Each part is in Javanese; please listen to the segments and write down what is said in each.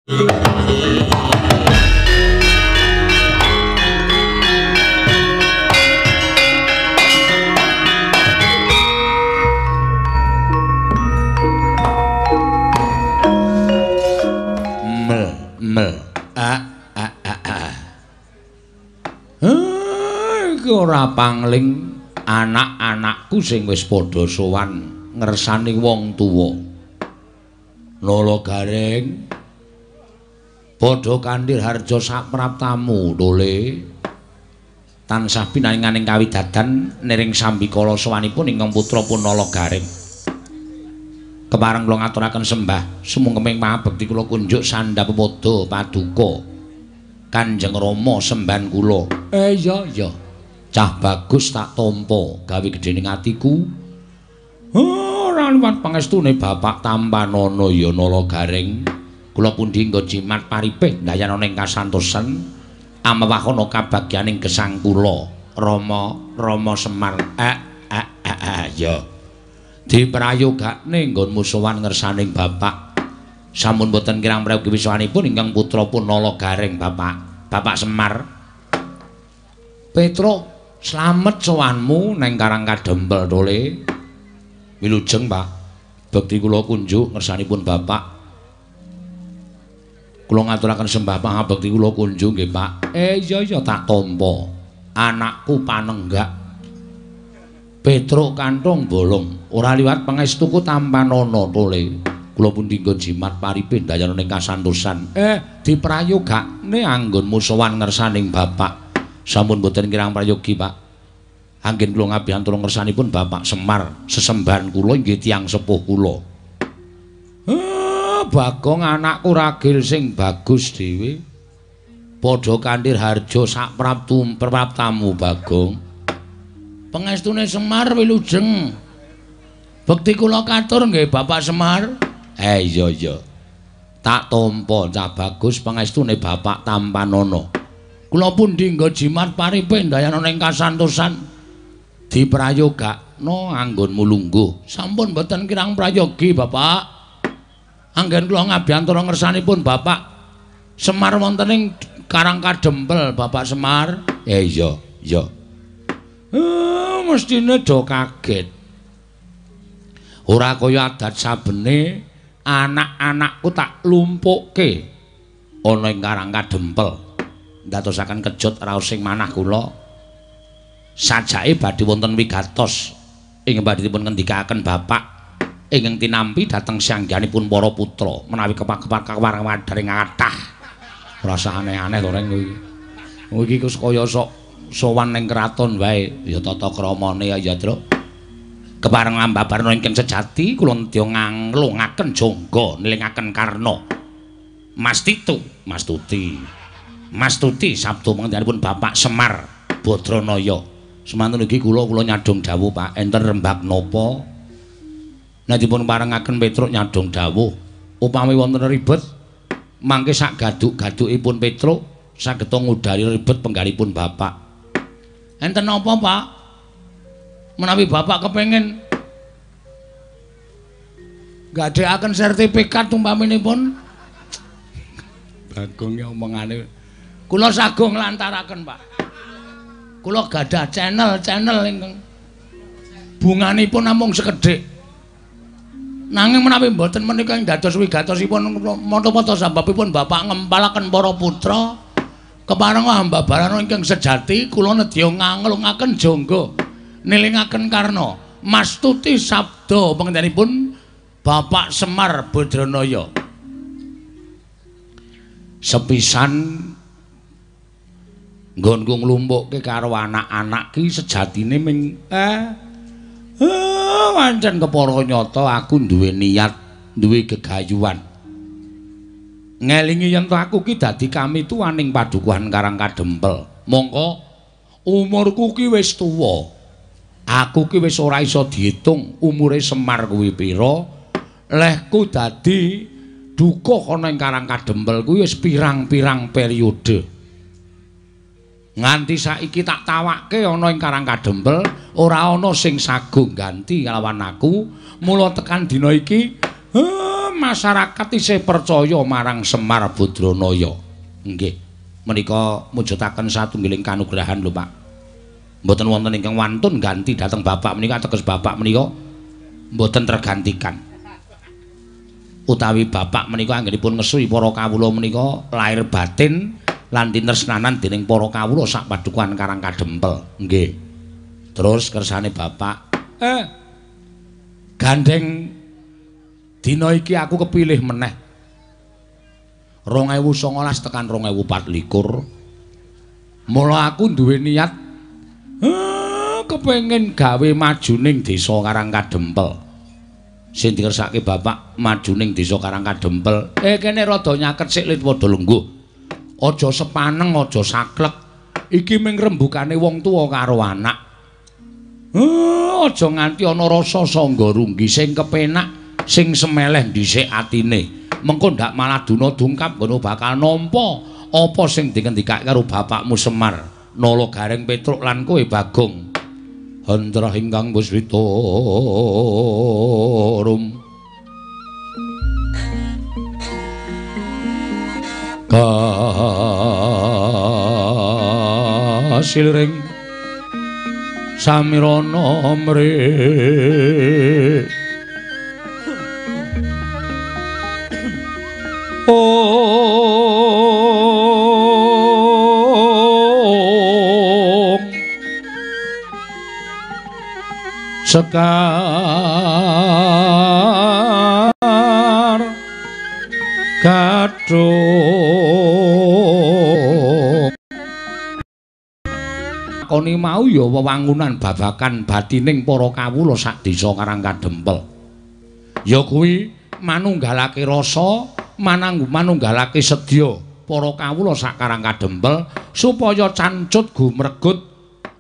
Mel mel a a a a. Iki ora pangling anak-anakku sing wis padha sowan ngersani wong tuwa. Nala Gareng padha kanthi harja sapraptamu dole. Tansah pinaringaning kawidadan niring sambikala sowanipun ingkang putra pun Nala Gareng. Kepareng kula ngaturaken sembah sumungkeming pangabekti kula kunjuk sandhap pada paduka Kanjeng Rama sembahan kula. Iya iya. Cah bagus tak tampa gawe gedhening atiku. Ora liwat pangestune Bapak tampanana ya Nala Gareng. Kula pundi nggo jimat paripih ndayana ing kasantosan amewahana kabagyaning gesang kula. Rama Rama Semar. Ya. Diprayogakne nggonmu sowan ngersaning Bapak. Sampun boten kirang prayogi wiswanipun ingkang putra pun Nala Gareng Bapak. Bapak Semar. Petruk, slamet sowanmu neng Karang Kadempel tole. Wilujeng, Pak. Bekti kula kunjuk ngersanipun Bapak. Kula ngaturaken sembah pangabekti kula kunjuk nggih, Pak. Iya iya tak tampa. Anakku panenggak. Petruk kanthong bolong, ora liwat pangestuku tampanana tole. Kula pundi nggo jimat paripih ndayana ing kasantosan. Diprayogakne anggonmu sowan ngersaning Bapak. Sampun boten kirang prayogi, Pak. Anggen kula ngabiyantara ngersanipun Bapak Semar, sesembahan kula inggih tiyang sepuh kula. Bagong anakku ragil sing bagus dhewe. Padha kanthi harja sapraptu praptamu, Bagong. Pangestune Semar wilujeng. Bekti kula katur nggih Bapak Semar. Iya iya. Tak tampa cah bagus pangestune Bapak tampanana. Kula pundi nggo jimat paripih ndayana ing kasantosan. Diprayogakno anggonmu lungguh. Sampun boten kirang prayogi, Bapak. Anggen kula ngabiyantara ngersanipun Bapak Semar wonten ing Karang Kadempel, Bapak Semar. Iya, iya. Mestine do kaget. Ora kaya adat sabene anak-anakku tak lumpukke ana ing Karang Kadempel. Ndadosaken kejut raos sing manah kula. Sajake badhe wonten wigatos ing badhe dipun ngendikaken Bapak ingkang tinampi dhateng sangganipun para putra menawi kepak-kepak kawareng wadharing kathah. Rasa aneh-aneh to reng kuwi. Iki wis kaya sok sowan ning kraton wae ya tata kramane ya Truk. Kepareng ambabarna ingkang sejati kula nedya nganglungaken jangga nilingaken karna. Mas Titu, Mas Tuti. Mas Tuti sabda panjenenganipun Bapak Semar Badranaya. Semanten ugi kula nyadong dawuh Pak, enten rembag napa? Nek dipun parengaken Petruk nyadong dawuh, upami wonten ribet mangke sak gaduk-gadukipun Petruk saged ngudari ribet penggalipun Bapak. Enten napa, Pak? Menawi Bapak kepengin gadhekaken sertifikat umpaminipun Bagonge omongane kula sagung nglantaraken, Pak. Kula gadah channel-channel ingkang bunganipun namung sekedhik. Nanging menawi mboten menika ing dados wigatosipun mata-mata sababipun Bapak ngempalaken para putra kepareng ambabarana ingkang sejati kula nedya nganglungaken jangga nilingaken karna. Mas Tuti sabda panjenenganipun Bapak Semar Badranaya. Sepisan nggonku nglumpukke karo anak-anak ki sejatine ming wancen kepara nyata aku duwe niat, duwe gegayuhan. Ngelingi yen to aku ki dadi kamituwaning padukuhan Karang Kadempel. Mongko umurku ki wis tuwa. Aku ki wis ora iso diitung umure Semar kuwi pira. Lehku dadi dukuh ana ing Karang Kadempel kuwi wis pirang-pirang periode. Nganti saiki tak tawakke ana ing Karang Kadempel ora ana sing sagung ganti kalawan aku. Mula tekan dina iki Masyarakat isih percaya marang Semar Badranaya. Nggih, menika mujudaken satunggiling kanugrahan lho, Pak. Mboten wonten ingkang wantun ganti dhateng bapak menika, ateges bapak menika mboten tergantikan. Utawi bapak menika anggenipun ngesuhi para kawula menika lahir batin lan tinresnanan dening para kawula sak padukuhan Karang Kadempel. Nggih. Terus kersane bapak, gandeng dina iki aku kepilih meneh 2019 tekan 2024. Mula aku duwe niat kepengin gawe majuning desa Karang Kadempel. Sing dikersake bapak majuning desa Karang Kadempel. Kene rada nyaket sik lit padha lungguh. Aja sepaneng, aja saklek. Iki mung rembugane wong tuwa karo anak. Aja nganti ana rasa sangga runggi sing kepenak, sing semeleh dhisik atine. Mengko ndak malah duna dungkap ngono bakal nampa apa sing dingendikake karo bapakmu Semar. Nala Gareng Petruk lan kowe Bagong. Hendra ingkang buswita rum kasiliring samirana mri Sekar gadhung koni mau ya wewangunan babakan batining para kawula sak desa Karang Kadempel. Ya kuwi manunggalake rasa, manunggalake sedya para kawula sak Karang Kadempel supaya cancut gumregut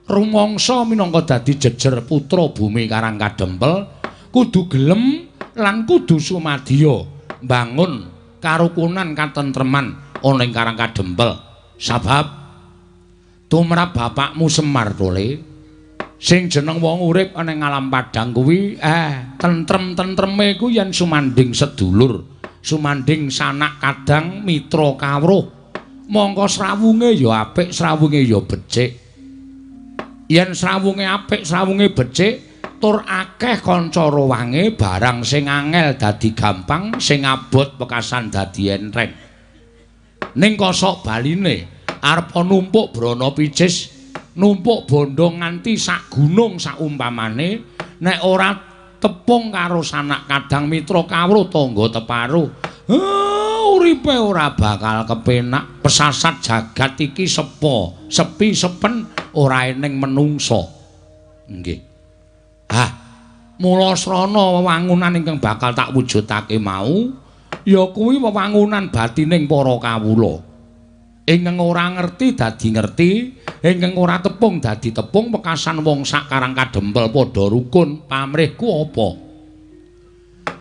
rumangsa minangka dadi jejer putra bumi Karang Kadempel kudu gelem lan kudu sumadya mbangun karukunan katentreman ana ing Karang Kadempel. Sabab tumrap bapakmu Semar Tole sing jeneng wong urip ana ing alam padhang kuwi tentrem-tentreme ku yen sumanding sedulur, sumanding sanak kadang mitra kawruh. Mongko srawunge ya apik, srawunge ya becik. Yen srawunge apik, srawunge becik, tur akeh kanca rowange, barang sing angel dadi gampang, sing abot wekasan dadi enteng. Ning kosok baline arep numpuk brana picis, numpuk bondo nganti sak gunung saumpamane, nek ora tepung karo sanak kadang mitra kawruh tangga teparo, uripe ora bakal kepenak. Pesasat jagat iki sepo, sepi sepen, ora eneng menungso. Nggih. Ah, mula srana wewangunan ingkang bakal tak wujudake mau ya kuwi wewangunan batining para kawula. Ingkang ora ngerti dadi ngerti, ingkang ora tepung dadi tepung, wekasan wong sak Karang Kadempel padha rukun. Pamrihku apa?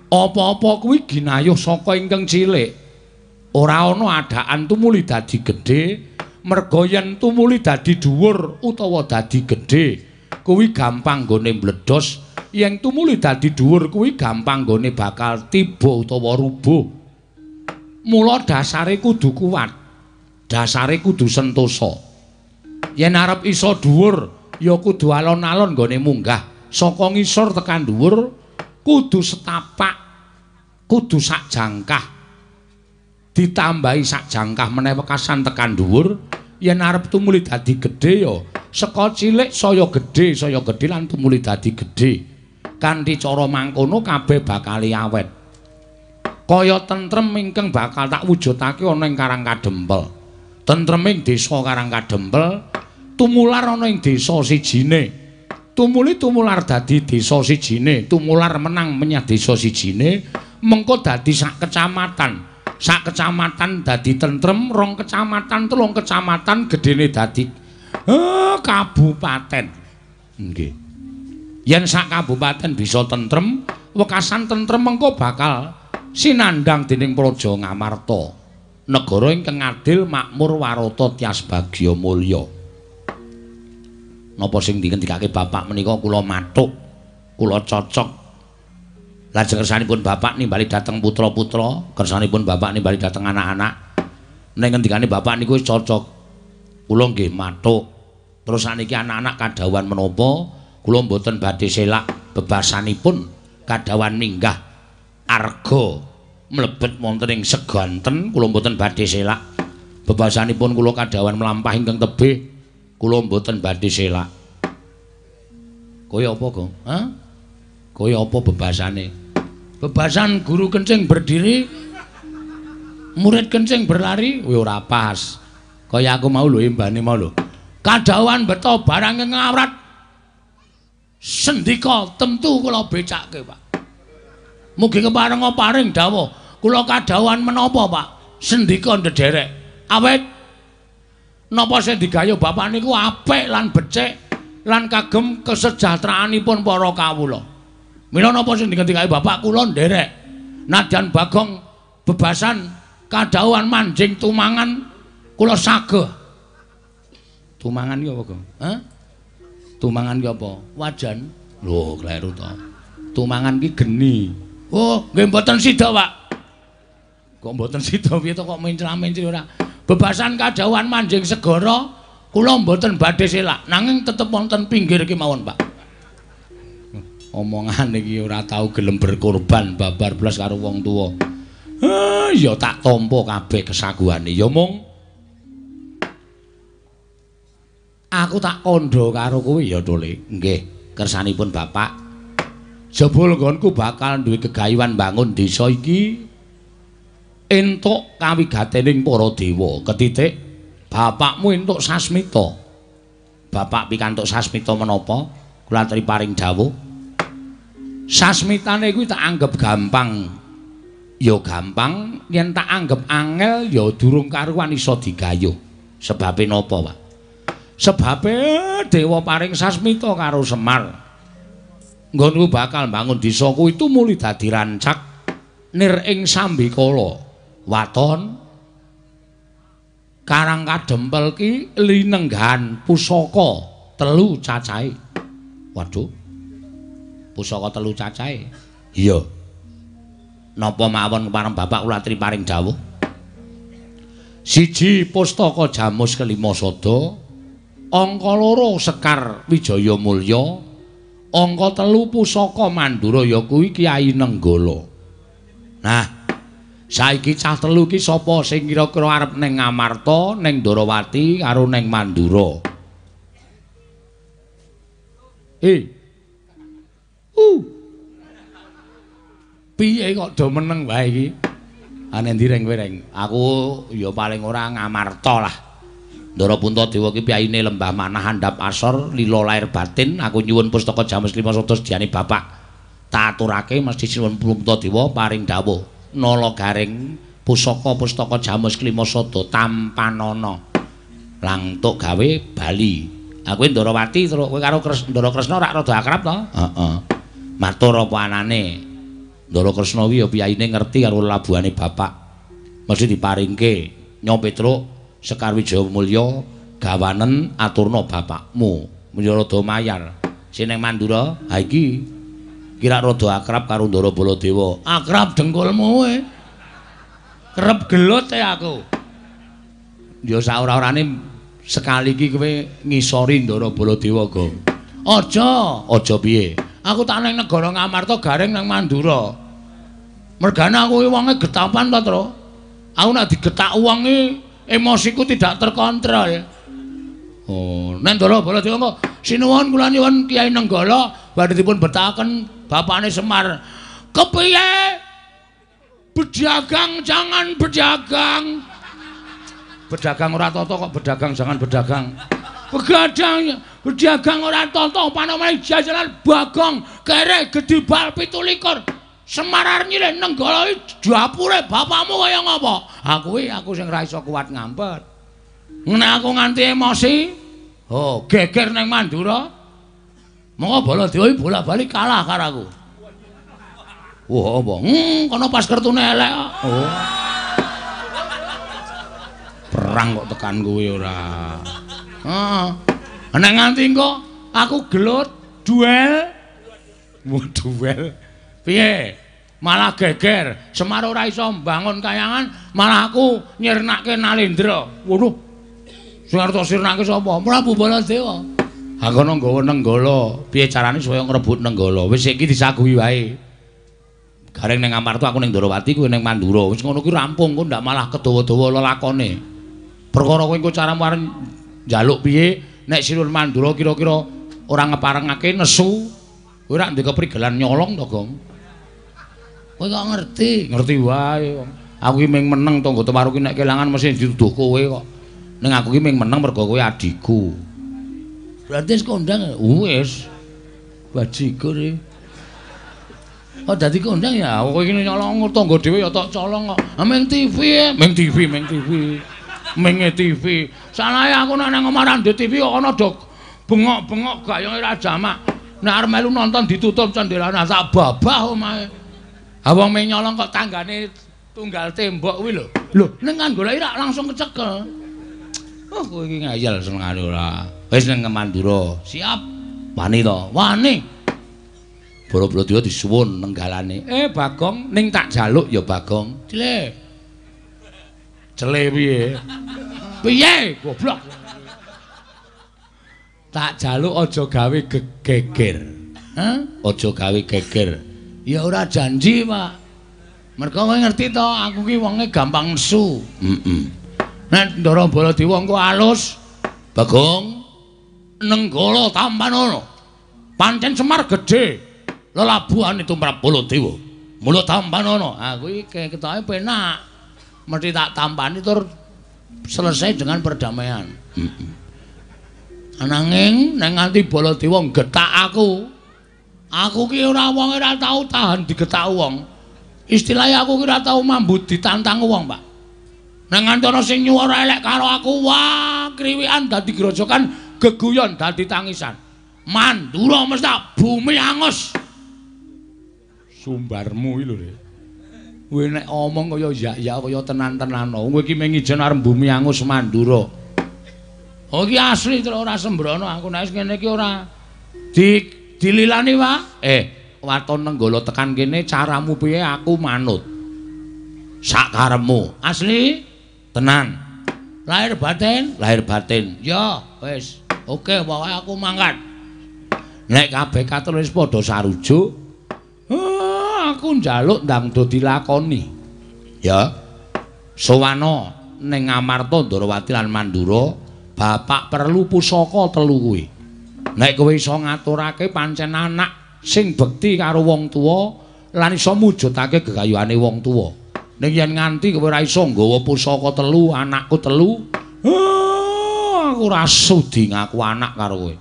Apa-apa kuwi ginayuh saka ingkang cilik. Ora ana adaan tumuli dadi gedhe, merga yen tumuli dadi dhuwur utawa dadi gedhe kuwi gampang nggone mbledos, yen tumuli dadi dhuwur kuwi gampang nggone bakal tiba utawa rubuh. Mula dasare kudu kuat, dasare kudu sentosa. Yen arep iso dhuwur ya kudu alon-alon nggone munggah saka ngisor tekan dhuwur, kudu setapak, kudu sak jangkah, ditambahi sak jangkah meneh wekasan tekan dhuwur. Yen arep tumuli dadi gedhe ya saka cilik saya gedhe lan tumuli dadi gedhe. Kanthi cara mangkono kabeh bakal awet. Kaya tentrem ingkang bakal tak wujudake ana ing Karang Kadempel. Tentreming desa Karang Kadempel tumular ana ing desa sijine. Tumuli tumular dadi desa sijine, tumular menang menyang desa sijine, mengko dadi sak kecamatan. Sak kecamatan dadi tentrem, rong kecamatan, telung kecamatan, gedene dadi kabupaten. Nggih. Yen sak kabupaten bisa tentrem, wekasan tentrem mengko bakal sinandhang dening Praja Ngamarta, negara ingkang adil, makmur, warata, tias bagya mulya. Napa sing dingendikake bapak menika kula mathuk, kula cocok. Lajeng kersanipun bapak nimbali dhateng putra-putra, kersanipun bapak nimbali dhateng anak-anak. Ning ngendikane bapak niku wis cocok. Kula nggih mathuk. Terus saniki anak-anak kadhawuhan menapa, kula mboten badhe selak bebasanipun kadhawuhan minggah arga mlebet wonten ing seganten, kula mboten badhe selak. Bebasanipun kula kadhawuhan mlampah ingkang tebih, kula mboten badhe selak. Kaya apa, Gong? Hah? Kaya apa bebasane? Bebasan guru kencing berdiri, murid kencing berlari, kuwi ora pas. Kaya aku mau lho imbane mau lho. Kadhawuhan beto barang ngawrat. Sendika tentu kula becake, Pak. Mugi keparenga paring dawuh. Kula kadhawuhan menapa, Pak? Sendika ndederek. Awit napa sing digayuh bapak niku apik lan becik lan kagem kesejahteraanipun para kawula. Mila napa sing dingendikake bapak kula nderek. Nadyan Bagong bebasan kadhawuhan manjing tumangan kula sageh. Tumangan ki apa, Gong? Hah? Tumangan ki apa? Wajan. Lho, kleru to. Tumangan ki geni. Oh, nggih mboten sida, Pak. Kok mboten sida piye to kok mencla-mencli ora? Bebasan kadhawuhan manjing segara kula mboten badhe selak, nanging tetep wonten pinggir kemawon, Pak. Omongan iki ora tau gelem berkorban babar blas karo wong tuwa. Ya tak tampa kabeh kesaguhane. Ya mung aku tak kandha karo kowe ya, Tole. Nggih, kersanipun bapak. Jebul nggonku bakal duwe gegayuhan bangun desa iki entuk kawigatening para dewa. Ketitik bapakmu entuk sasmita. Bapak pikantuk sasmita menapa? Kula aturi paring dawuh. Sasmitane kuwi tak anggep gampang. Ya gampang, yen tak anggep angel ya durung karuan iso digayuh. Sebabe napa, Pak? Sebabe dewa paring sasmita karo Semar. Nggonku bakal mbangun desa kuwi tumuli dadi rancak nir ing sambikala. Waton Karang Kadempel ki linenggahan pusaka telu cacahe. Waduh. Pusaka telu cacahe. Iya. Napa mawon kepareng bapak kula aturi paring dawuh? Siji pustaka Jamus kelima sada, angka loro Sekar Wijaya Mulya, angka telu pusaka Mandura ya kuwi Kyai Nenggala. Nah, saiki cah telu iki sapa sing kira-kira arep ning Ngamarta, ning Ndorowati karo ning Mandura? Piye kok do meneng wae iki? Ane ndi reng kowe reng? Aku ya paling ora Ngamarta lah. Ndara Puntadewa ki piyayine lembah manah andhap asor lila lair batin. Aku nyuwun pustaka Jamus lima sada sediane bapak. Tak aturake mesti sinuwun Puntadewa paring dawuh. Nala garing pusaka-pustaka Jamus klima sada tampanana. Langtuk gawe bali. Aku Ndorowati terus kowe karo Ndara Kresna rak rada akrab to? Heeh. Matur apa anane? Ndara Kresna kuwi ya piyayine ngerti karo labuhane bapak. Mesti diparingke Nyo Petruk Sekar Wijaya Mulya gawanen aturna bapakmu. Ya rada mayar. Sing ning Mandura, ha iki kira rada akrab karo Ndara Baladewa. Akrab dengkulmu kowe. Kerep gelut e aku. Ya saora-orane sekali iki kowe ngisori Ndara Baladewa, Gong. Aja, aja piye? Aku tak nang negara Ngamarta garing nang Mandura. Mergane aku iki wonge getapan ta, Tru. Aku nek digetak wong iki emosiku tidak terkontrol. Oh, nek Ndara Baladewa kok sinuwun kula nyuwun Kyai Nenggala badhe dipun betaken bapakne Semar. Kepiye? Berdagang jangan berdagang. Berdagang ora tata kok berdagang jangan berdagang. Begadang, berdagang ora tata panomane jajanan Bagong kere gedhe bal 27. Semar arep nyilih Nenggala iki dapure bapakmu kaya ngapa? Ha kuwi aku sing ra iso kuat ngampet. Nek aku nganti emosi, oh geger ning Mandura. Monggo Baladewa iki bola-bali kalah karo aku. Wah, apa? Kono pas kertune elek kok. Oh. Perang kok tekan kowe ora. Heeh. Nek nganti engko aku gelut duel. Wah, duel. Piye? Malah geger. Semar ora iso mbangun kayangan, malah aku nyirnake Nalendra. Waduh. Sing arep sirnake sapa? Prabu Baladewa. Ha kono nggawa Nenggala. Piye carane supaya ngrebut Nenggala? Wis iki disaguhi wae. Gareng ning Amarta aku ning Ndorowati, kowe ning Mandura. Wis ngono kuwi rampung, kok ndak malah kedawa-dawa lelakone. Perkara kowe engko caramu arep njaluk piye, nek Sinuwun Mandura kira-kira ora ngeparengake nesu, kowe ora ndek keprigelan nyolong to, Gong? Kowe kok ngerti? Ngerti wae. Aku ki ming meneng tangga temaru ki nek kelangan mesti dituduh kowe kok. Ning aku ki ming meneng mergo kowe adhiku. Berarti wis kondang? Wis. Bajigur iki. Oh dadi kondang ya, kowe iki nyolong tangga dhewe ya tok colong kok. Ming TV, ming TV, ming TV. Ming TV. Salahe aku nek nang omah ra ndek TV kok ana do bengok-bengok gayonge ra jamak. Nek arep melu nonton ditutup cendelane sak babah omahe. Ha wong ming nyolong kok tanggane tunggal tembok kuwi lho. Lho, ning kan goleki rak langsung kecekel. Oh, kowe iki ngeyel senengane ora. Wis ning Mandura. Siap. Wani to? Wani. Baladewa disuwun nenggalane. Bagong, ning tak jaluk ya Bagong. Cile. Cele piye? Piye? Goblok. Tak jaluk aja gawe geger. Hah? Aja gawe geger. Ya ora janji, Pak. Mergo kowe ngerti to, aku ki wonge gampang nesu. Heeh. Nek Ndara Baladewa engko alus, Bagong, Nenggala tampanono. Pancen Semar gedhe. Lelabuhane tumrap Baladewa. Mula tampanono. Ha kuwi ketoke penak. Mesti tak tampani tur selesai dengan perdamaian. Heeh. Ananging nek nganti Baladewa nggetak aku, aku ki ora wong ora tau tahan digetak wong. Istilahnya aku ki ora tau mambu ditantang wong, Pak. Nek nganti ana sing nyuwara elek karo aku, wah, kriwikan dadi grojokan, geguyon dadi tangisan. Mandura mesti bumi angus. Sumbarmu iki lho, Rek. Kowe nek omong kaya yak-yak kaya tenan-tenan. Kowe iki mung ijen arep bumi angus Mandura. Oh iki asli terus ora sembrono aku nek wis ngene iki ora dililani, Pak. Waton Nenggala tekan kene caramu piye aku manut. Sak karepmu. Asli? Tenan. Lahir batin? Lahir batin. Ya, wis. Oke, pokoke aku mangkat. Nek kabeh katur wis padha sarujuk, aku njaluk ndang do dilakoni. Ya. Sowana ning Amarta Ndorowati lan Mandura, bapak perlu pusaka telu kuwi. Nek kowe iso ngaturake pancen anak sing bekti karo wong tuwa lan iso mujudake gegayuhane wong tuwa. Ning yen nganti kowe ora iso nggawa pusaka telu, anakku telu, aku ora sudi ngaku anak karo kowe.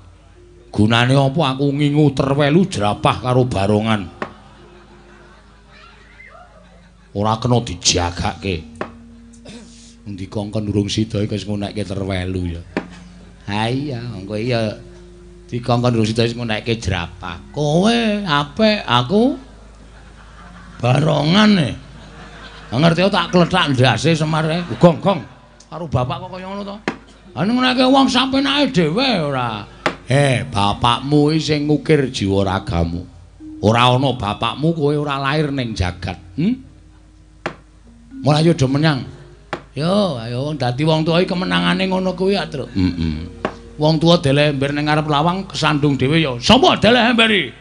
Gunane apa aku ngingu terwelu jerapah karo barongan. Ora kena dijagake. Endi kongkon urung sida iki wis ngunekke terwelu ya. Ha iya, engko iya dikongkon urung sida wis ngunekke jerapah. Kowe apik, aku barongan e. Ngerti tak klethak ndase Semar e. Gong-gong karo bapak kok kaya ngono to. Ha ngunekke wong sampenake dhewe ora. Bapakmu iki sing ngukir jiwa ragamu. Ora ana bapakmu kowe ora lair ning jagat. Mulai do menyang. Yo, ayo dadi wong tuwa iki kemenangane ngono kuwi ya, Truk. Heeh. Wong tuwa deleh ember ning ngarep lawang kesandung dhewe ya. Sapa deleh ember iki?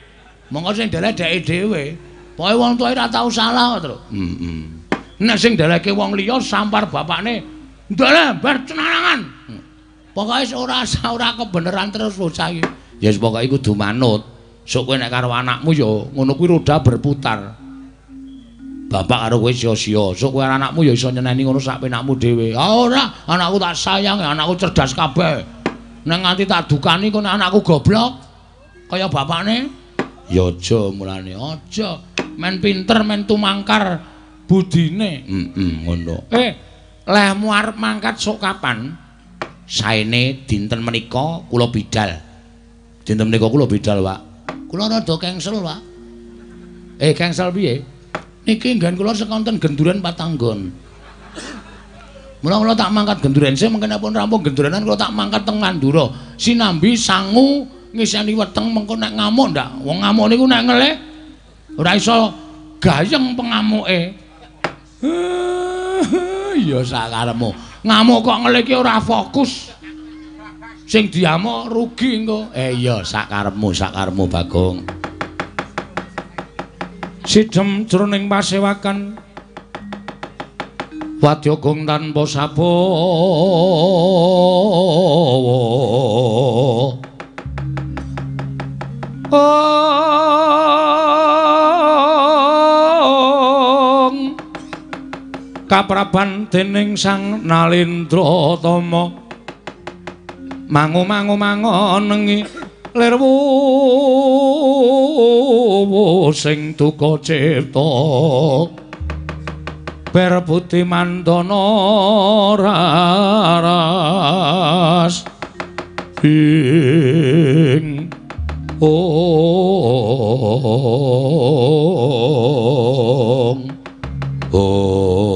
Monggo sing deleh dheke dhewe. Pokoke wong tuwa ora tau salah kok, Truk. Heeh. Nek sing delehke wong liya sampar bapakne, deleh ember cenangan. Pokoke ora kebeneran terus bocah iki. Ya wis pokoke kudu manut. Sok kowe nek karo anakmu ya ngono kuwi roda berputar. Bapak karo kowe sia-sia. Sok kowe anakmu ya iso nyeneni ngono sak penakmu dhewe. Ah ora, anakku tak sayang, anakku cerdas kabeh. Nek nganti tak dukani kono anakku goblok kaya bapakne. Ya aja mulane, aja. Men pinter men tumangkar budine. Heeh, ngono. Lehmu arep mangkat sok kapan? Saene dinten menika kula bidal. Dinten menika kula bidal, Pak. Kula rada cancel, Pak. Cancel piye? Niki nggen kula sekonten genduren patanggon. Mula kula tak mangkat genduren sih mengkene pun rampung genduranan kula tak mangkat teng Mandura. Sinambi sangu ngiseni weteng mengko nek ngamuk ndak. Wong ngamuk niku nek ngelih ora iso Gayeng pengamuke. Ya sakarepmu. Ngamuk kok ngelih ki ora fokus. Sing diamuk rugi engko. Iya sakarepmu, sakarepmu Bagong. Sidhem jroning pasewakan wadya gong tanpa sabawa. Ong kapraban dening Sang Nalendra Tama mangu-mangu mangonengi lir wuwu sing duka cipta ber budi mandana raras ing ong ong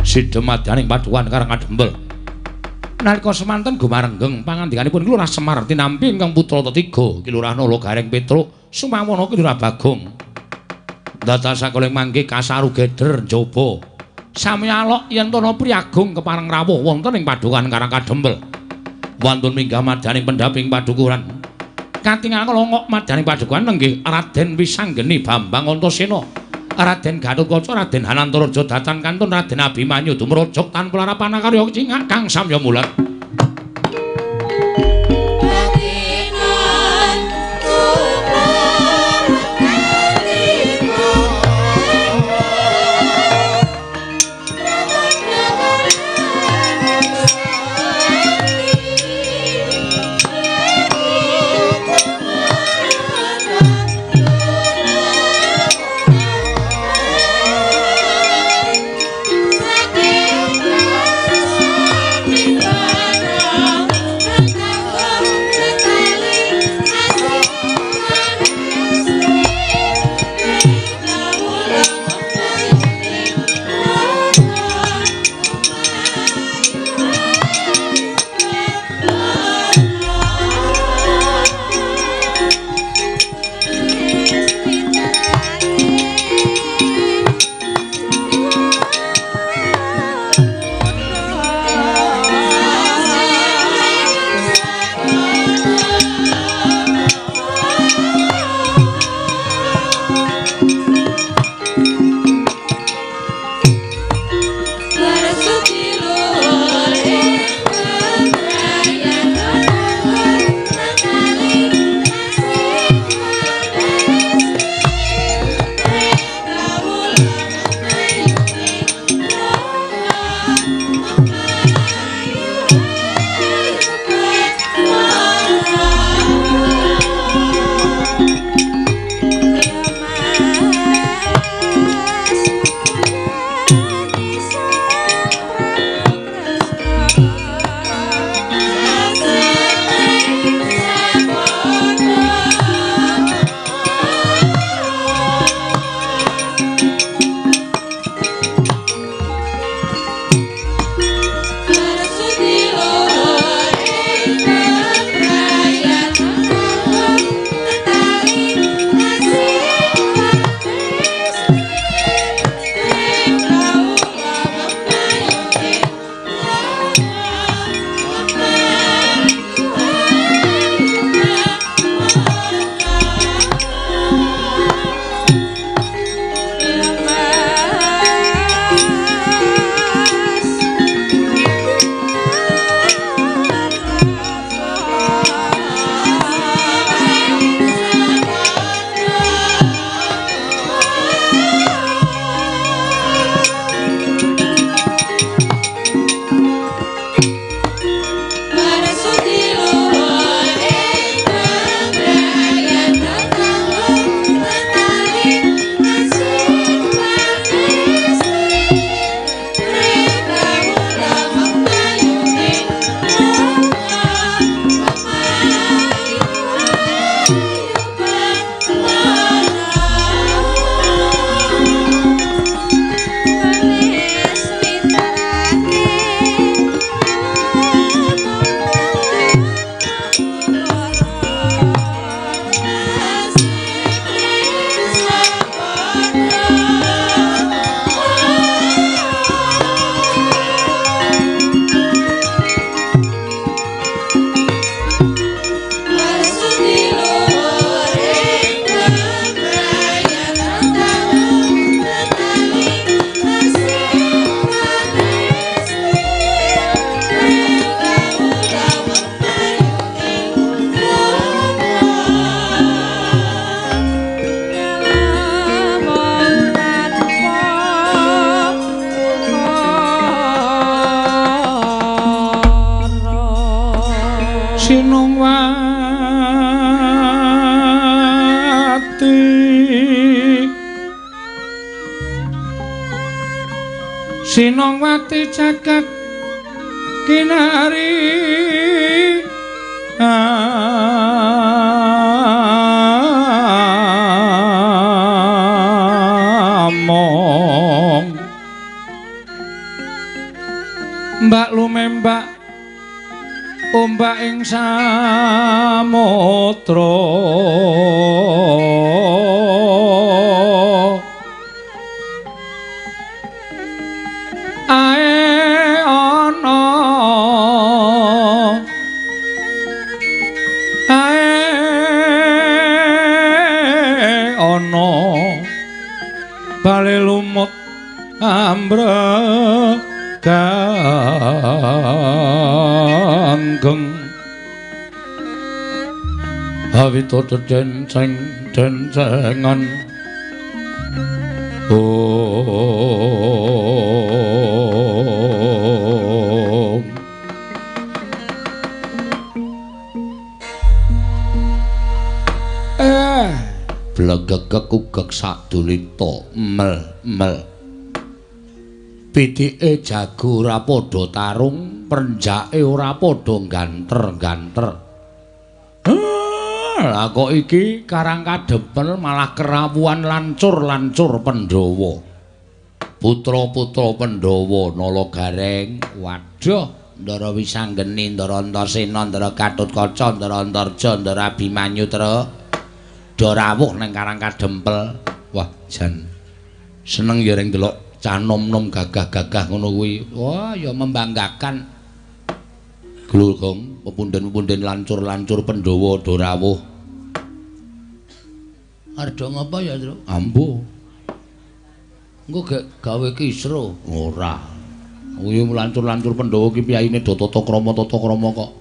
sidemadaning padukan Karang Kadempel. Nalika semanten gumarenggeng pangandikanipun Ki Lurah Semar tinampi ingkang putra tetiga Ki Lurah Nala Gareng Petruk Sumawana Ki Lurah Bagong. Dados sakoling mangke kasaru geder njaba. Sami alok yen tana priyagung kepareng rawuh wonten ing padukan Karang Kadempel. Wantun minggah madyaning pendhaping padukuhan. Katingal longok madyaning padukuhan nenggih Raden Wisanggeni Bambang Antasena, Raden Gatotkaca, Raden Hanantaraja datan kantun Raden Abimanyu dumrojok tanpa larapan karya cingak kang samya mulat. Bye. Sinongwati jagat kinari among mbak lumembak ombak ing samudra ae ana ae ana bale lumut ambreganggeng awito denceng dencengan om. Blegegek ugek sadulita mel mel pitike jago ora padha tarung, prenjake ora padha ganter-ganter. Lah kok iki Karang Kadempel malah kerawuhan lancur-lancur Pandhawa. Putra-putra Pandhawa Nala Gareng, waduh, Ndara Wisanggeni, Ndara Antasena, Ndara Gatotkaca, Ndara Antarja, Ndara Abimanyu truk do rawuh nang Karang Kadempel. Wah, jan seneng ya reng delok cah nom-nom gagah-gagah ngono kuwi. Wah, ya membanggakan. Glugong, pepunden-pepunden lancur-lancur Pandhawa do rawuh. Arep ngapa ya, Truk? Ambo. Engko gek gawe kisruh. Ora. Kuwi lancur-lancur Pandhawa ki piyayine do tata krama kok.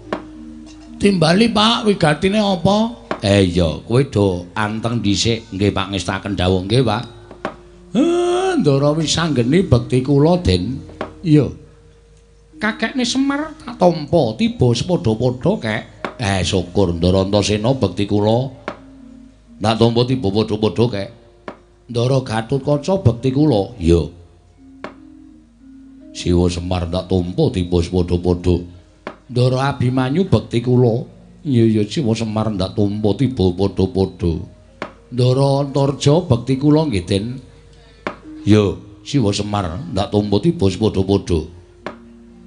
Timbali, Pak, wigatine apa? Iya, kowe do anteng dhisik. Nggih, Pak, ngestaken dawuh nggih, Pak. Ndara Wisanggeni bekti kula, Den. Iya. Kakekne Semar tak tampa tiba sepadha-padha, Kek. Syukur Ndara Antasena bekti kula. Tak tampa tiba padha-padha, Kek. Ndara Gatotkaca bekti kula. Iya. Siwa Semar tak tampa tiba sepadha-padha. Ndara Abimanyu bekti kula. Iya iya Siwa Semar ndak tampa tiba padha-padha. Ndara Antarja bekti kula nggih, Den. Ya, Siwa Semar ndak tampa tiba padha-padha.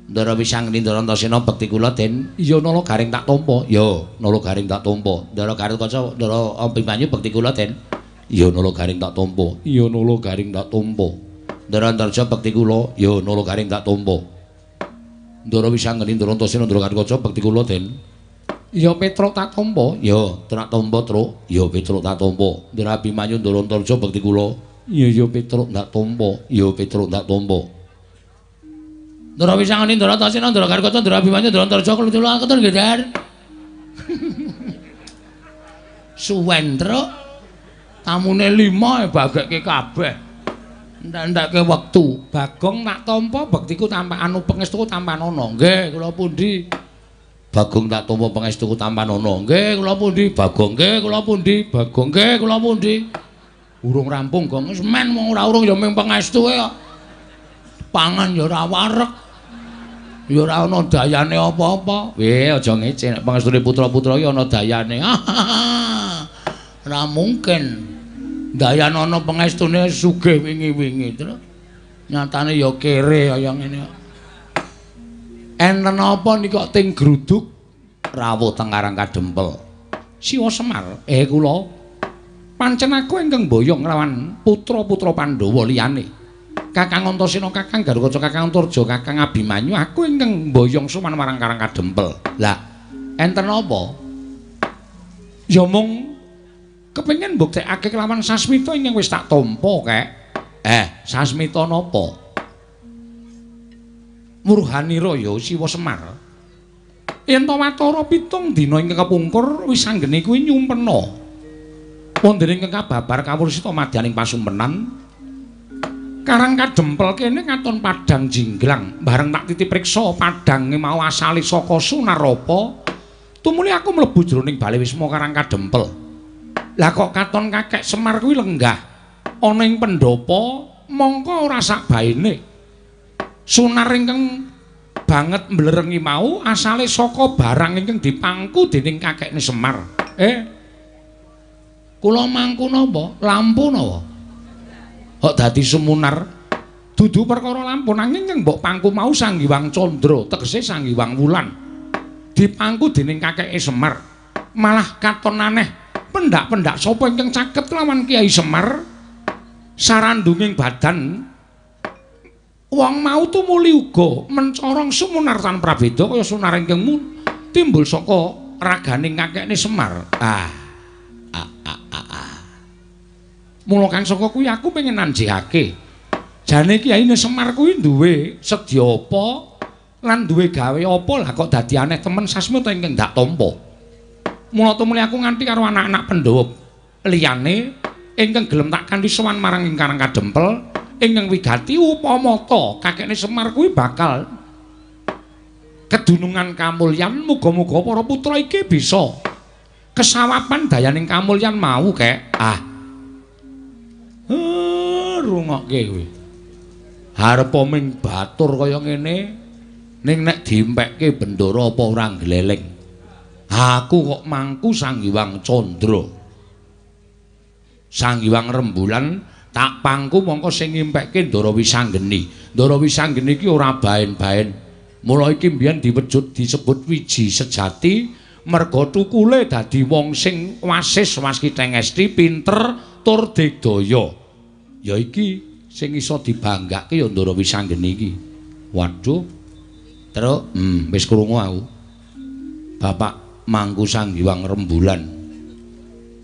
Ndara Wisanggeni Ndara Antasena bekti kula, Den. Iya Nala Gareng tak tampa. Ya, Nala Gareng tak tampa. Ndara Gatotkaca, Ndara Abimanyu bekti kula, Den. Iya Nala Gareng tak tampa. Iya Nala Gareng tak tampa. Ndara Antarja bekti kula. Ya Nala Gareng tak tampa. Ndara Wisanggeni Ndara Antasena Ndara Gatotkaca bekti kula, Den. Ya Petruk tak tampa. Ya tak tampa, Truk. Ya Petruk tak tampa. Ndara Abimanyu Ndara Antarja bekti kula. Iya ya Petruk ndak tampa. Ya Petruk ndak tampa. Ndara Wisanggeni Ndara Antasena Ndara Gatotkaca Ndara Abimanyu Ndara Antarja kula katur nggih, Den. Suwen, Truk. Tamune 5 bagekke kabeh. Ndak-ndake wektu. Bagong tak tampa bektiku tampakanu pangestuku tampanana. Nggih, kula pundi? Bagong tak tampa pangestuku tampanana. Nggih, kula pundi? Bagong nggih, kula pundi? Bagong nggih, kula pundi? Urung rampung, Gong. Wis men wong ora urung ya mung pangestuke kok. Pangan ya ora wareg. Ya ora ana dayane apa-apa. Weh, aja ngece nek pangestune putra-putra iki ana dayane. Ora mungkin. Dayan ana pangestune sugih wingi-wingi, Truk. Nyatane ya kere kaya ngene kok. Enten apa niki kok ting gruduk rawuh teng Karang Kadempel. Siwa Semar, kula pancen aku ingkang mboyong nglawan putra-putra Pandhawa liyane. Kakang Antasena, Kakang Gatotkaca, Kakang Antarja, Kakang Abimanyu, aku ingkang mboyong sowan marang Karang Kadempel. Lah, enten apa? Ya mung kepengin mbuktekake kelawan sasmita ingkang wis tak tampa, Kek. Sasmita napa? Murhanira ya Siwa Semar. Yen ta watara 7 dina ingkang kepungkur Wisanggeni kuwi nyumpena. Wonten ingkang kababar kawursita madyaning pasumpenan Karang Kadempel kene katon padhang jinglang. Bareng tak titip priksa padhange mau asale saka Sunarapa. Tumuli aku mlebu jroning bale wisma Karang Kadempel. Lah kok katon kakek Semar kuwi lenggah ana ing pendhapa mongko ora sak baene. Sunar ingkang banget mblerengi mau asale saka barang ingkang dipangku dening kakekne Semar. Kula mangku napa? Lampu napa? Kok dadi sumunar? Dudu perkara lampu nanging ingkang mbok pangku mau Sang Hyang Candra, tegese Sang Hyang Wulan. Dipangku dening kakeke Semar. Malah katon aneh, pendak-pendak sapa ingkang caket lawan Kyai Semar? Sarandunging badan wong mau tumuli uga mencorong sumunar tan prabeda kaya sunar ingkang timbul saka raganing kakekne Semar. Mula kang saka kuwi aku pengen nanjihake. Jane kiyaine Semar kuwi duwe sedya apa lan duwe gawe apa lah kok dadi aneh temen sasmita ingkang dak tampa. Mula tumuli aku nganti karo anak-anak Pandhawa liyane ingkang gelem tak kanthi sowan marang ing Karang Kadempel ingkang wigati upamata kakekne Semar kuwi bakal kedunungan kamulyan, muga-muga para putra iki bisa kesawapan dayaning kamulyan mau kek. Rungokke kuwi. Arepa ming batur kaya ngene ning nek diempekke bendara apa ora gleleng. Aku kok mangku Sang Hyang Candra. Sang Hyang Rembulan tak pangku mongko sing ngimpekke Ndara Wisanggeni. Ndara Wisanggeni iki ora baen-baen. Mula iki mbiyen diwujud disebut wiji sejati merga tukule dadi wong sing wasis waskiteng esti pinter tur digdaya. Ya iki sing iso dibanggake ya Ndara Wisanggeni iki. Waduh. Truk, wis krungu aku. Bapak mangku Sang Hyang Rembulan.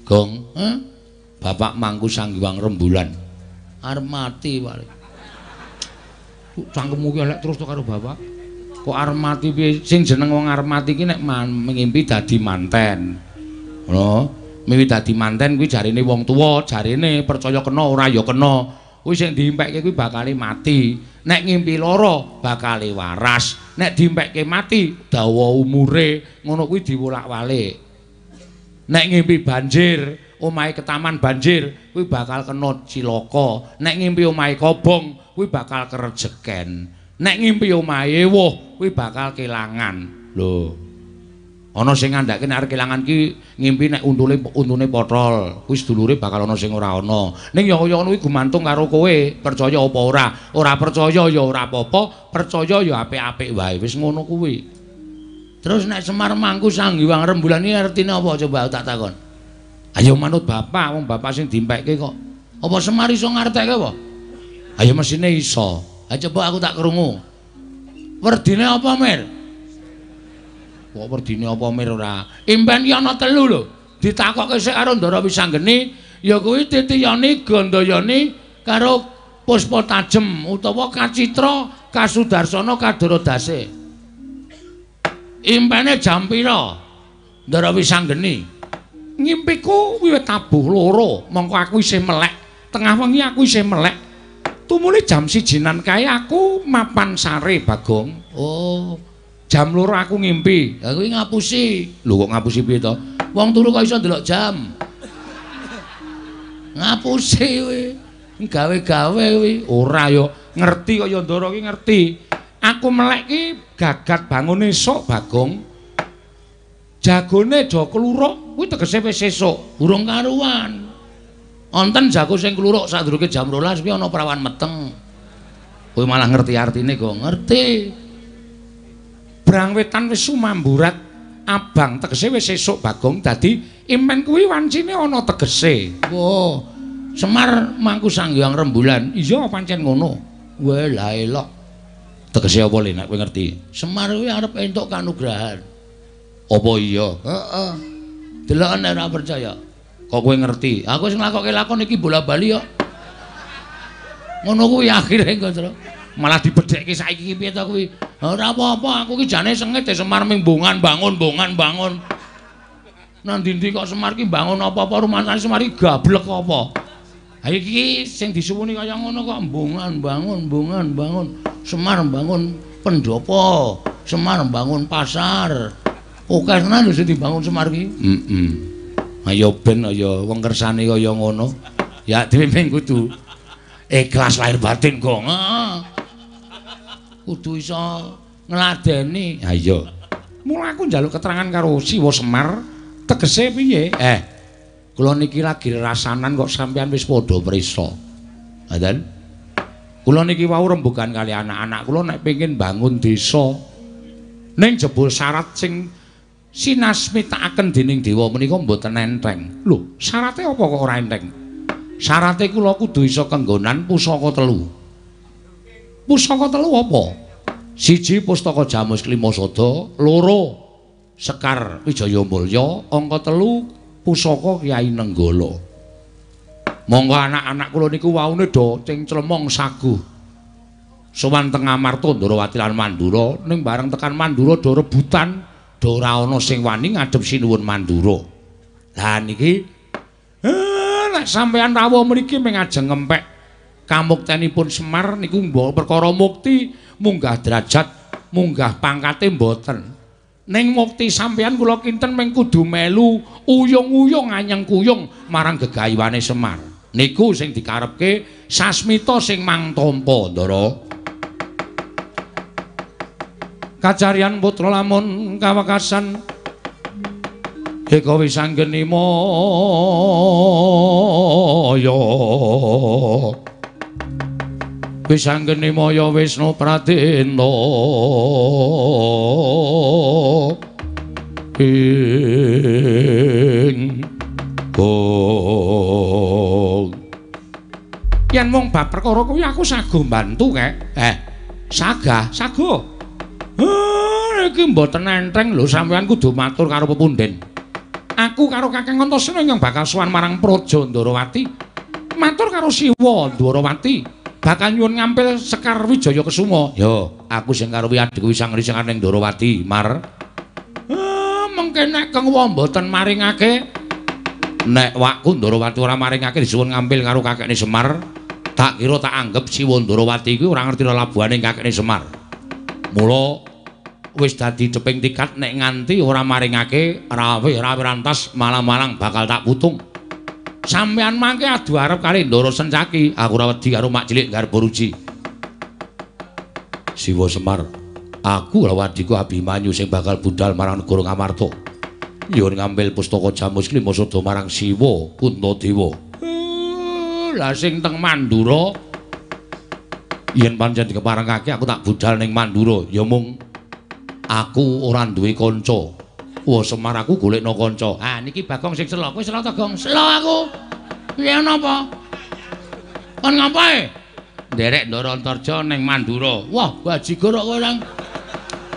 Gong, Bapak mangku Sang Hyang Rembulan. Arep mati paling. Cangkemmu ki elek terus to karo bapak. Kok arep mati piye? Sing jeneng wong arep mati ki nek ngimpi dadi manten. Ngono. Mimpi dadi manten kuwi jarine wong tuwa, jarine percaya kena ora ya kena. Kuwi sing diimpekke kuwi bakale mati. Nek ngimpi lara bakale waras. Nek diimpekke mati dawa umure, ngono kuwi diwolak-walik. Nek ngimpi banjir, omahe ketaman banjir, kuwi bakal kena cilaka. Nek ngimpi omahe kobong, kuwi bakal kerejeken. Nek ngimpi omahe ewuh, kuwi bakal kelangan. Lho. Ana sing ngandhake nek arep kelangan ki ngimpi nek untune potol, kuwi sedulure bakal ana sing ora ana. Ning ya kaya ngono kuwi gumantung karo kowe, percaya apa ora. Ora percaya ya ora apa-apa, percaya ya apik-apik wae. Wis ngono kuwi. Terus nek Semar mangku Sang Hyang Rembulan iki artine apa coba tak takon. Ayo manut bapak, wong bapak sing dimpekke kok. Apa Semar iso ngartekke apa? Ayo mesine iso. Ayo coba aku tak krungu. Werdine apa, Mir? Kok werdine apa Mir ora? Impen ki ana telu lho. Ditakokke sik karo Ndara Wisanggeni, ya kuwi Titiyani, Gandayani karo Puspa Tajem utawa Kacitra Kasudarsana Kadaradase. Impene jam pira? Ndara Wisanggeni. Ngimpiku wiwit tabuh loro, mongko aku isih melek. Tengah wengi aku isih melek. Tumuli jam 1-nan kae aku mapan sare, Bagong. Oh, jam 2 aku ngimpi. Lah kuwi ngapusi. Lho kok ngapusi piye to? Wong turu kok iso ndelok jam. Ngapusi kuwi. Gawe-gawe kuwi. Ora ya, ngerti kaya Ndara ki ngerti. Aku melek ki gagat bangun esuk, Bagong. Jagone do kluruk kuwi tegese wis esuk, urung karuan. Wonten jago sing kluruk sadurunge jam 12 kuwi ana prawan meteng. Kowe malah ngerti artine kok ngerti. Brang wetan wis sumamburat abang tegese wis esuk Bagong, dadi impen kuwi wancine ana tegese. Wah, Semar mangku Sang Hyang Rembulan. Iya pancen ngono. Wah, lah elok. Tegese apa le nek kowe ngerti? Semar kuwi arep entuk kanugrahan. Apa iya? Heeh. Deloken nek ora percaya. Kok kowe ngerti? Aku sing nglakokke lakon iki bola-bali kok. Ngono kuwi akhire engko, Tru. Malah dibedhekke saiki iki piye to kuwi? Ora apa-apa, aku ki jane sengit Semar ming bongan bangun, bongan bangun. Nang ndi-ndi kok Semar ki bangun apa-apa rumangsane Semar ki gablek apa. Ha iki sing disuwuni kaya ngono kok bongan bangun, bongan bangun. Semar bangun pendopo, Semar bangun pasar. Oke tenan lho sing dibangun Semar ki. Heeh. Ayo ben ayo wong kersane kaya ngono. Ya dhewe ming kudu ikhlas lahir batin, Gong. Kudu iso ngladeni. Ha iya. Mula aku njaluk keterangan karo Siwa Semar, tegese piye? Kula niki lagi rasanan kok sampean wis padha prisa. Ngoten. Kula niki wau rembugan kali anak-anak kula nek pengin bangun desa. Ning jebul syarat sing sinasmitakaken dening dewa menika mboten enteng. Lho, syarate apa kok ora enteng? Syarate kula kudu iso kenggonan pusaka telu. Pusaka telu apa? Siji pustaka Jamus Klimasada, loro Sekar Wijaya Mulya, angka telu pusaka Kyai Nenggala. Monggo anak-anak kula niku waune do cengclemong saguh. Sowan teng Amarta Ndrawati lan Mandura, ning bareng tekan Mandura do rebutan, do ora ana sing wani ngadhep Sinuwun Mandura. Lah niki nek sampean rawuh mriki mung ajeng ngempek kamuktenipun Semar niku mbok perkara mukti munggah derajat, munggah pangkate mboten. Ning mukti sampean kula kinten mung kudu melu uyung-uyung anyeng kuyung marang gegayuhane Semar. Niku sing dikarepke sasmita sing mang tampa, Ndara. Kacarian putra lamun kawekasan eka wisanggeni maya. Wisanggeni maya Wisnu Pradena ing gong. Yen mung bab perkara kuwi aku sago mbantu kek. Sagah, sago. Iki mboten enteng lho, sampean kudu matur karo pepunden. Aku karo Kakang Antasena ingkang bakal sowan marang Praja Ndrawati. Matur karo Siwa Ndrawati, bakal nyuwun ngampil Sekar Wijaya Kesuma. Yo, aku sing karo adhiku wisang-risangan ning Ndrawati, Mar. Mengke nek Kang Wa mboten maringake, nek wakku Ndrawati ora maringake disuwun ngampil karo kakekne Semar, tak kira tak anggep Siwa Ndrawati kuwi ora ngerti lelabuhane kakekne Semar. Mula wis dadi ceping tikat nek nganti ora maringake rawe-rawe rantas malang-malang bakal tak putung. Sampean mangke adu arep kali Ndara Sencaki, aku ora wedi karo mak cilik Garbaruji. Siwa Semar, aku karo adhiku Abimanyu sing bakal budal marang negara Ngamarta. Nyuwun ngambil pustaka Jamus Klimasada marang Siwa Puntadewa. Lah sing teng Mandura yen pancen dikeparengake aku tak budal ning Mandura, ya mung aku ora duwe kanca. Wah Semar aku golekno kanca. Ah niki Bagong sing selo. Kowe selo ta, Gong? Selo aku. Piye napa? Kon ngapae? Nderek Ndara Antarja ning Mandura. Wah, bajigur kok kowe nang.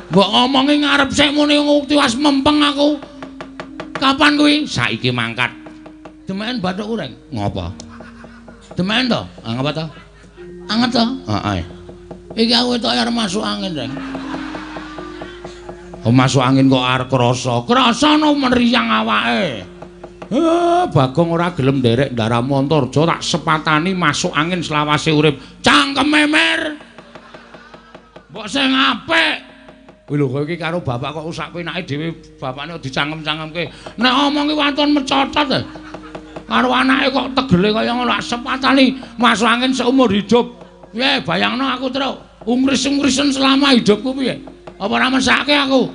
Mbok ngomongi ngarep sik muni tiwas mempeng aku. Kapan kuwi? Saiki mangkat. Demeken bathukku, Reng. Ngopo? Demeken to? Ah ngapa to? Anget to? Heeh. Iki aku wetok arep masuk angin, Reng. Oh, masuk angin kok arep krasa. Krasa no meriang awake. Bagong ora gelem nderek ndaramu Antarja tak sepatani masuk angin selawase urip. Cangkeme mer. Mbok sing apik. Kuwi lho kowe iki karo bapak kok sak penake dhewe bapakne dicangkem-cangkemke. Nek omong ki waton mecotot. Karo anake kok tegele kaya ngono tak sepatani masuk angin seumur hidup. Piye bayangno aku truk ungris-ungrisen selama hidupku piye? Apa ora mesake aku?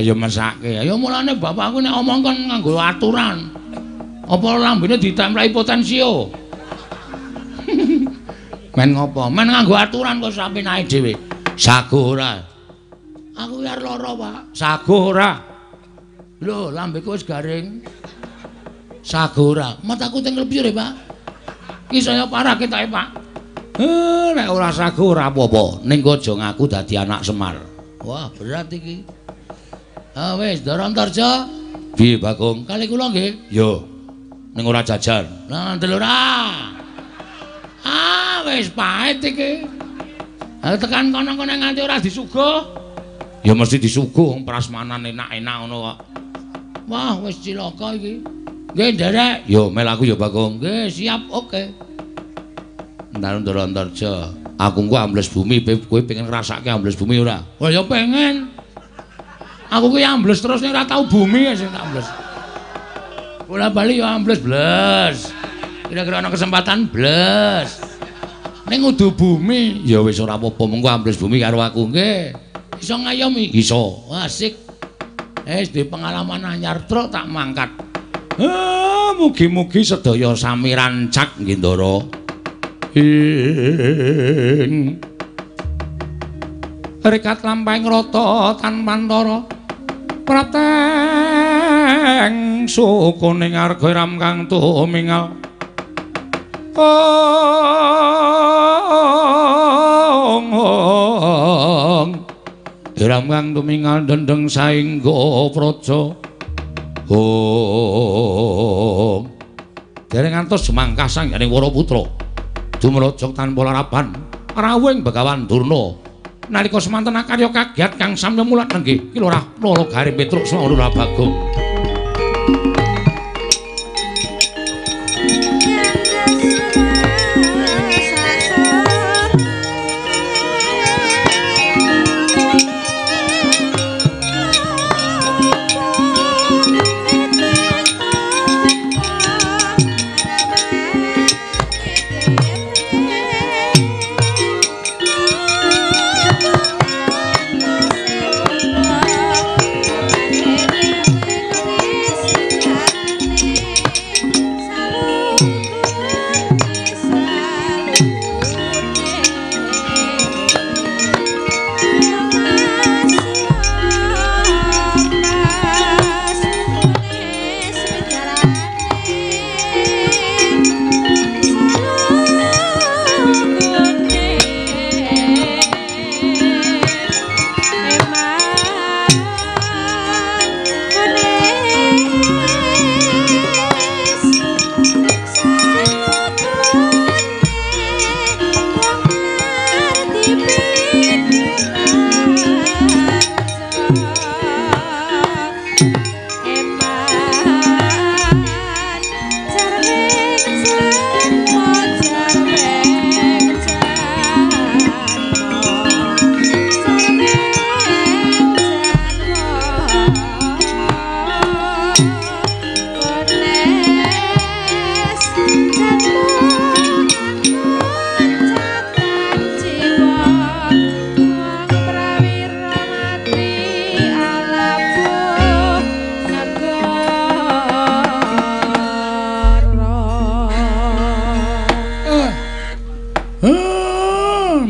Ayo mesake. Ayo mulane bapakku nek omong kon nganggo aturan. Apa lambene ditempleki potensio? Men ngopo? Men nganggo aturan kok sampe naik dhewe. Sago ora? Aku ki arep lara, Pak. Sago ora? Lho, lambeku wis garing. Sago ora? Mataku teng klebyur, Pak. Ki saya parah ketoke, Pak. Nek ora sago ora apa-apa. Ning aja ngaku dadi anak Semar. Wah, berat iki. Ah wis, Ndara Antarja. Piye, Bagong? Kali kula nggih. Yo. Ning ora jajan. Lah, ndel ora. Ah, wis pahit iki. Ha tekan kono-kono nganti ora disuguh. Ya mesti disuguh wong prasmanan enak-enak ngono kok. Wah, wis cilaka iki. Nggih, nderek. Yo, mel aku ya, Bagong. Nggih, siap, oke. Ndara Antarja. Aku engko ambles bumi, kowe pengen ngrasake ambles bumi ora? Wah, ya pengen. Aku kuwi ambles terus ning ora tau bumi sing tak ambles. Bola bali ya ambles bles. Kira-kira ana kesempatan bles. Ning udu bumi. Ya wis ora apa-apa, mengko ambles bumi karo aku nggih. Iso ngayomi? Iso. Asik. Wis duwe pengalaman anyar truk tak mangkat. Mugi-mugi sedaya sami rancak nggih Ndara. Ing rekat lampahing rata tanpantara prateng sukuning arga ram kang tumingal. Ong ram kang tumingal dendeng saengga praja. Ong dereng ngantos jemangkah sangganing Waraputra dumraja tanpa laraban rawuhing Begawan Durna. Nalika semanten akarya kagiat kang samya mulat nenggih Ki Lurah Nala Garing Petruk Sanga Lurah Bagong.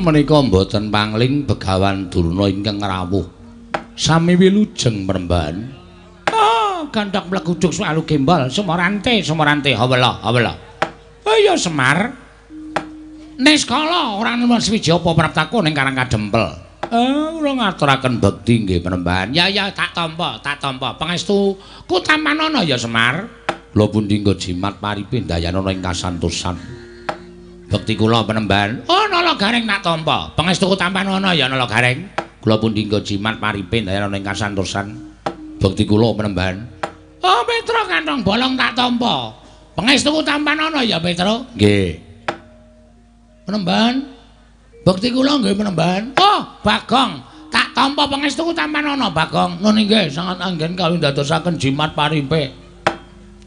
Menika mboten pangling Begawan Durna ingkang rawuh. Sami wilujeng mremban. Ah, gandhak mleguduk swalu gembal sumorante sumorante hawela hawela. Oh ya Semar. Niskala ora nemen swiji apa praptaku ning Karang Kadempel. Kula ngaturaken bekti nggih mremban. Ya ya tak tampa, tak tampa. Pangestu ku tampanana ya Semar. Kula pundi nggo jimat paripe ndayanana ing kasantosan. Bekti kula penemban. Oh Nala Gareng tak tampa. Pangestuku tampanana ya Nala Gareng. Kula pundi nggo jimat paripe ndayanana ing kasantosan. Bekti kula penemban. Oh Petro kantong bolong tak tampa. Pangestuku tampanana ya Petro. Nggih. Penemban. Bekti kula nggih penemban. Oh Bagong tak tampa pangestuku tampanana Bagong. Nun inggih sangat anggen kawin ndadosaken jimat paripe.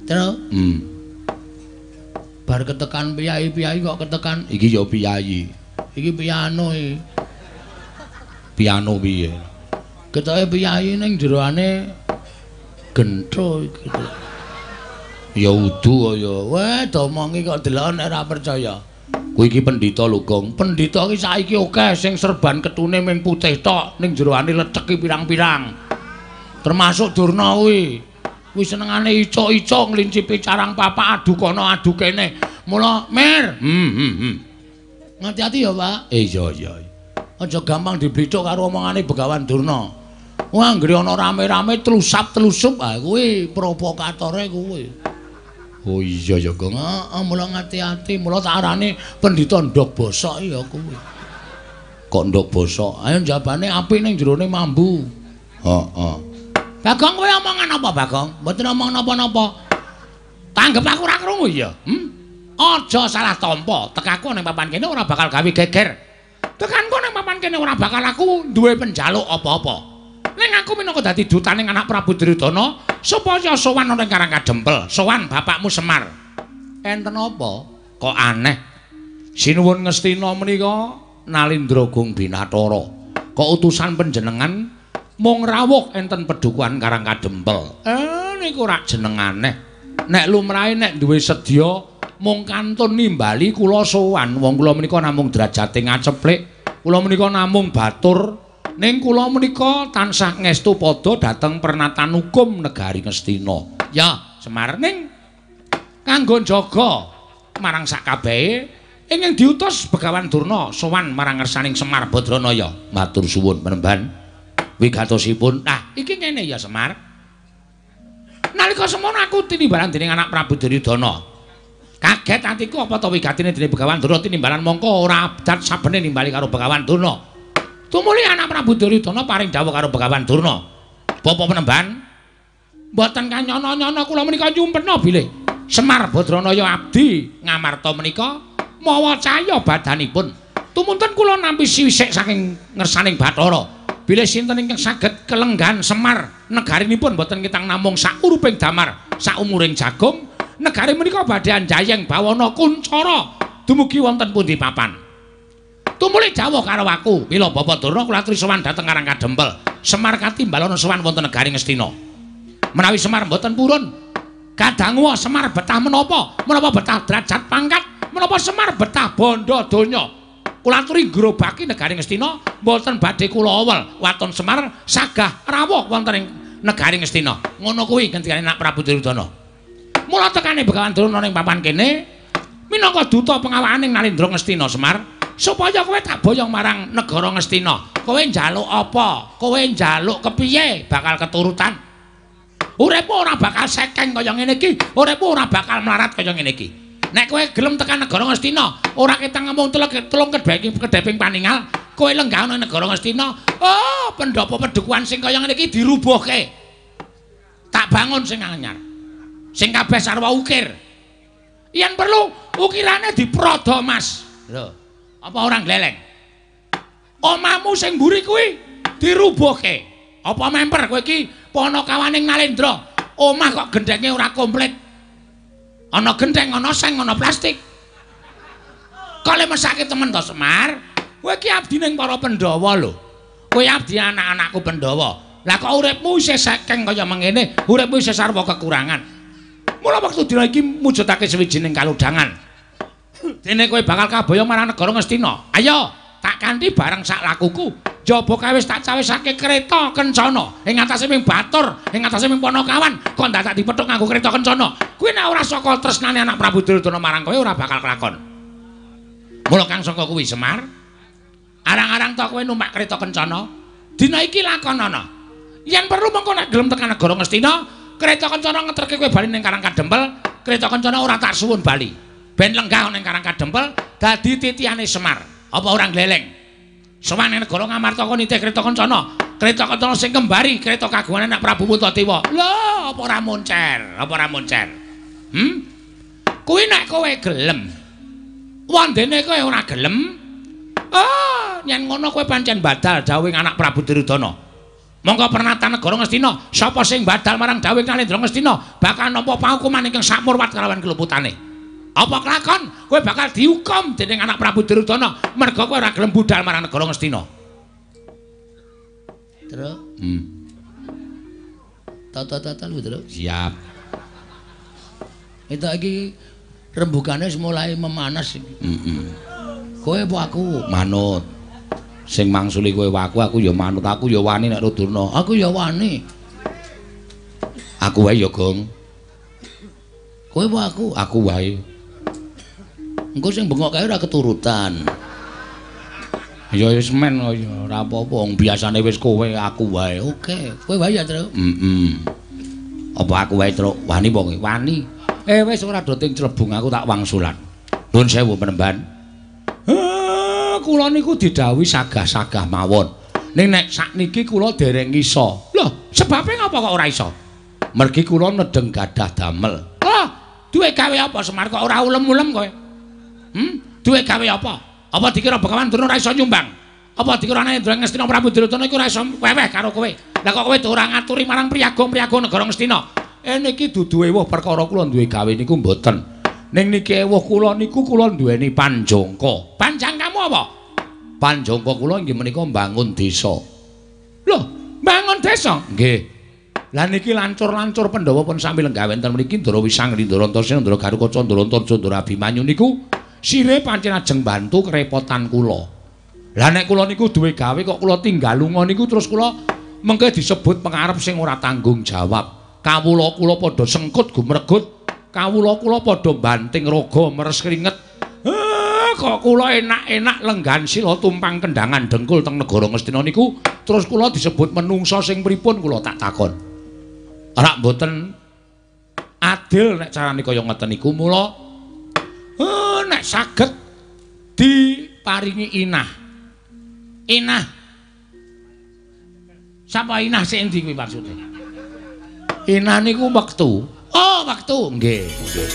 Tro. Bar ketekan piyai-piyai kok ketekan iki ya piyai. Iki piano iki. Piano piye? Ketoke piyai ning jeroane gentho iki. Ya udu kaya. Wah, domongi kok delok nek ora percaya. Kuwi iki pendhita lho, Gong. Pendhita iki saiki akeh sing serban ketune ming putih tok, ning jeroane leceki pirang-pirang. Termasuk Durna kuwi. Kuwi senengane icuk-icuk nglincipi carang papak adu kono adu kene. Mula Mir. Ngati-ati ya, Pak. Iya iya. Aja gampang diblithuk karo omongane Begawan Durna. Wah, anggere ana rame-rame tlusap-tlusup, ah kuwi provokatore kuwi. Oh iya ya, Gong. Heeh, mula ngati-ati, mula tak arani pendhita ndhog bosok ya kuwi. Kok ndhog bosok? Ayo njabane apik ning jerone mambu. Heeh. Bagong kowe omongan apa, Bagong? Mboten omong napa-napa. Tanggep aku ora krungu ya. Aja salah tampa. Tekaku ning papan kene ora bakal gawe geger. Tekanku ning papan kene ora bakal aku duwe penjaluk apa-apa. Ning aku minangka dadi dutaning anak Prabu Duryudana supaya sowan ana ing Karang Kadempel, sowan bapakmu Semar. Enten apa? Kok aneh. Sinuwun Ngastina menika Nalindra Gung Binathara. Kok utusan panjenengan mung rawuh enten pedukuhan Karang Kadempel. Niku rak jenengane. Nek lumrahe nek duwe sedya mung kantun nimbali kula sowan. Wong kula menika namung derajate ngaceplik, kula menika namung batur. Ning kula menika tansah ngestu padha dhateng pernatan hukum negari Ngastina. Ya, Semar, ning kanggo njaga marang sakabehe ingkang diutus Begawan Durna sowan marang ngersaning Semar Badranaya. Matur suwun penemban wigatosipun. Nah, iki ngene ya Semar. Nalika semono aku tinimbalan dening anak Prabu Duryudana. Kaget atiku apa ta wigatine dening Begawan Durna tinimbalan mongko ora abdat sabene nimbali karo Begawan Durna. Tumuli anak Prabu Duryudana paring dawuh karo Begawan Durna. Bapak penemban, mboten kanyono-nyono kula menika nyumpena bilih Semar Badranaya abdi Ngamarta menika mawa cahya badanipun. Tumunten kula nampi sisik saking ngersaning Bathara. Bilih sinten ingkang saged kelenggan Semar negarinipun mboten kitang namung sakuruping damar, saumuring jagung, negari menika badhe anjayeng bawana kuncara dumugi wonten pundi papan. Tumuli dawuh karo aku, mila Bapak Durna kula aturi sowan dhateng Karang Kadempel. Semar katimbalana sowan wonten negari Ngastina. Menawi Semar mboten purun, kadangu Semar betah menapa? Menapa betah derajat pangkat? Menapa Semar betah bondo donya? Kula aturi ngrobaki negari Ngastina, mboten badhe kula awel waton Semar sagah rawuh wonten ing negari Ngastina. Ngono kuwi ngendikane anak Prabu Duryudana. Mula tekane Begawan Durna ning papan kene minangka duta pengawakaning Nalindra Ngastina Semar, supaya kowe tak boyong marang negara Ngastina. Kowe njaluk apa? Kowe njaluk kepiye bakal keturutan. Uripmu ora bakal sekeng kaya ngene iki, uripmu ora bakal melarat kaya ngene iki. Nek kowe gelem tekan negara Ngastina, ora ketang ngomong telung kedheping paningal, kowe lenggah ana negara Ngastina, oh pendopo pedukuhan sing kaya ngene iki dirubuhke. Tak bangun sing anyar. Sing kabeh sarwa ukir. Yen perlu ukirane diprodo, Mas. Lho, apa ora gleleng? Omamu sing mburi kuwi dirubuhke. Apa memper kowe iki panakawaning Nalendra? Omah kok gendhenge ora komplit. Ana gendheng, ana seng, ana plastik. Kok le mesake temen to, Semar? Kowe iki abdi ning para Pandhawa lho. Kowe abdi anak-anakku Pandhawa. Lah kok uripmu isih sekeng kaya mengene, uripmu isih sarwa kekurangan. Mula wektu dina iki mujudake sawijining kalodhangan. Dene kowe bakal kaboyong marang negara Ngastina. Ayo, tak kanthi bareng sak lakuku. Jaba kae wis tak cawisake kereta kencana. Ing atase ming batur, ing atase ming panakawan, kok dadak dipethuk nganggo kereta kencana. Kuwi nek ora saka tresnane anak Prabu Duryudana marang kowe ora bakal kelakon. Mula kang saka kuwi Semar, arang-arang to kowe numpak kereta kencana. Dina iki lakonana. Yen perlu mengko nek gelem tekan negara Ngastina, kereta kencana ngeterke kowe bali ning Karang Kadempel, kereta kencana ora tak suwun bali. Ben lenggah ning Karang Kadempel dadi titihane Semar. Apa ora gleleng? Sowan ning negara Ngamarta kon nitih kereta kencana. Kereta kencana sing kembari kereta kagungan anak Prabu Puntadewa. Lho, apa ora moncer? Apa ora moncer? Kuwi nek kowe gelem. Wandene kowe ora gelem. Ah, yen ngono kowe pancen badal dawuhing anak Prabu Duryudana. Monggo pernatan negara Ngastina, sapa sing badal marang dawuhing Nalendra Ngastina bakal nampa paukuman ingkang sakmurwat kalawan keluputane. Apa kelakon kowe bakal dihukum dening anak Prabu Duryudana merga kowe ora gelem budal marang negara Ngastina. Truk. Tata-tata lho, Truk. Siap. Itu iki rembugane wis mulai memanas iki. Heeh. Kowe apa aku? Manut. Sing mangsuli kowe aku, aku ya manut, aku ya wani nek Durna. Aku ya wani. Aku wae ya, Gong. Kowe apa aku? Aku wae. Engko sing bengok kae ora keturutan. Ya wis men ya ora apa-apa, wong biasane wis kowe aku wae. Oke, kowe wae ya, Truk. Heeh. Apa aku wae, Truk? Wani apa kowe? Wani. Wis ora doting clebung aku tak wangsulan. Nuwun sewu penemban. Kula niku didhawuhi sagah-sagah mawon. Ning nek sakniki kula dereng iso. Lho, sebabe ngapa kok ora iso? Mergi kula nedeng gadah damel. Lho, duwe gawe apa Semar kok ora ulem-ulem kowe? Duwe gawe apa? Apa dikira Begawan Durna ora iso nyumbang? Apa dikira anake Ngastina Prabu Duryudana iku ora iso weweh karo kowe? Lah kok kowe ora ngaturi marang priyagung-priyagung negara Ngastina? Niki dudu ewuh perkara kula duwe gawe niku mboten. Ning niki ewuh kula niku kula duweni panjangka. Panjangkamu apa? Panjangka kula inggih menika mbangun desa. Lho, mbangun desa? Nggih. Lah niki lancur-lancur Pandhawa pun sami lenggah wonten mriki Ndara Wisang, Ndara Antasena, Ndara Garukaca, Ndara Antarja, Ndara Abimanyu niku sire pancen ajeng bantu kerepotan kula. Lah nek kula niku duwe gawe kok kula tinggal lunga niku terus kula mengke disebut pengarep sing ora tanggung jawab. Kawula kula padha sengkut gumregut, kawula kula padha banting raga meres kringet. Kok kula enak-enak lenggan sila tumpang kendangan dengkul teng negara Ngastina niku terus kula disebut menungsa sing pripun kula tak takon. Ora mboten adil nek carane kaya ngeten niku mula nek saged diparingi inah. Inah. Sapa inah sing endi kuwi maksude? Inah niku wektu. Oh, wektu. Nggih, nggih.